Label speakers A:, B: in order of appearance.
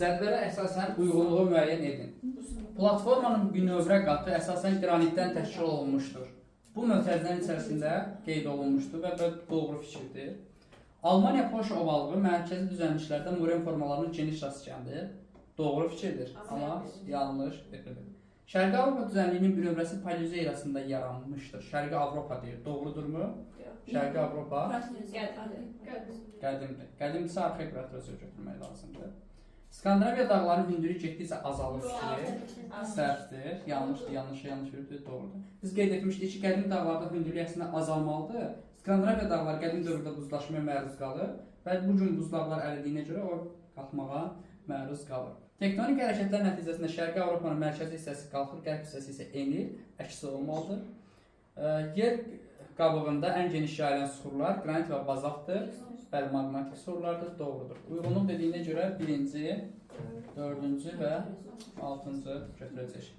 A: Cədvələ əsasən uyğunluğu müəyyən edin. Platformanın bünövrə qatı əsasən qranitdən təşkil olunmuşdur. Bu mötərizənin içərisində qeyd olunmuşdur və bu doğru fikirdir. Almaniya Polşa ovalığı mərkəzi düzənliklərdə moren formalarının geniş rast gəldi. Doğru fikirdir, amma yanlış verilir. Şərqi Avropa düzənliyinin bünövrəsi Paleozoy erasında yaranmışdır. Şərqi Avropa deyir. Doğrudurmu? Şərqi Avropa qədimdir. Qədimdirsə arxaya protozoy götürmək lazımdır. Skandinaviya dağlarının hündürlüyü getdikcə azalır fikri. Səhvdir, yanlışdır, yanlış, yanlış veribdir, doğrudur. Biz qeyd etmişdik ki, qədim dağlarda hündürlük əslində azalmalıdır. Skandinaviya dağları qədim dövrdə buzlaşmaya məruz qalır və bu gün buzlaqlar əridiyinə görə o qalxmağa məruz qalır. Tektonik hərəkətlər nəticəsində Şərqi Avropanın mərkəzi hissəsi qalxır, qərb hissəsi isə enir, əksi olmalıdır. Yer qabığında ən geniş yayılan süxurlar qranit və bazaltdır. Bəli, maqmatik süxurlardır, doğrudur. Uyğunluq dediyinə görə birinci, dördüncü və altıncı götürəcək.